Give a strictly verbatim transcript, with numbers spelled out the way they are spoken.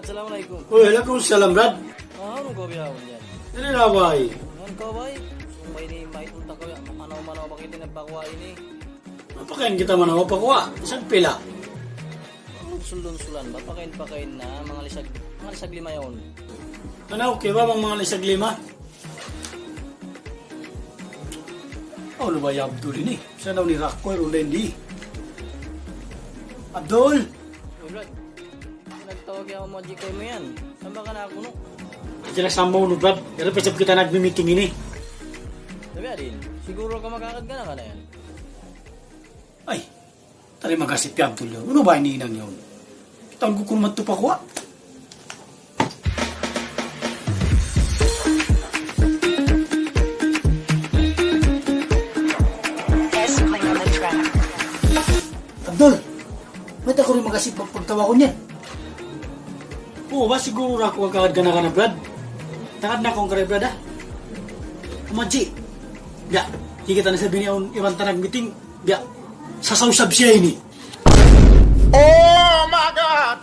Assalamu alaykum. Uy, alaykum salam, Brad. Ah, unu kaw bihaun yan? Diri na, bay. Yan kaw, bay. Sumbay ini, bay, unta kaw yan. Manaw-manaw pa kita nagpakuha ini. Mapakain kita manaw pakuha. Isab pila? Ang sulon-sulan ba? Pakain-pakain na. Manga lisag, manga lisag lima yaun. Unu, okay ba bang manga lisag lima? Unu ba hi Abdul ini? Sa' daw ni Rakoy, Rolendi. Abdul! Uy, Brad. Nagtawag yan, Madji, kaymu yan. Saan ba ka na kunu'? Diyan na sa mall, Brad. Yari pa isab kita nagmi-meeting ini. Sabi, adin, siguro kaw makakadgana ka na yan. Ay, tari magasip hi Abdul yan. Unu ba ini hinang yaun? Kitaan ku kunu' madtu pakuha. Abdul, mayta' kaw di' magasip pag-, pagtawagun yan? Oo, ba siguro ra aku kagad gana-gana, Brad. Tagad na aku kari, Brad, ha? Madji. Ya, kikita' na isab ini awn iban ta nagmiting. Ya, sasaw isab siya ini. Oh my God!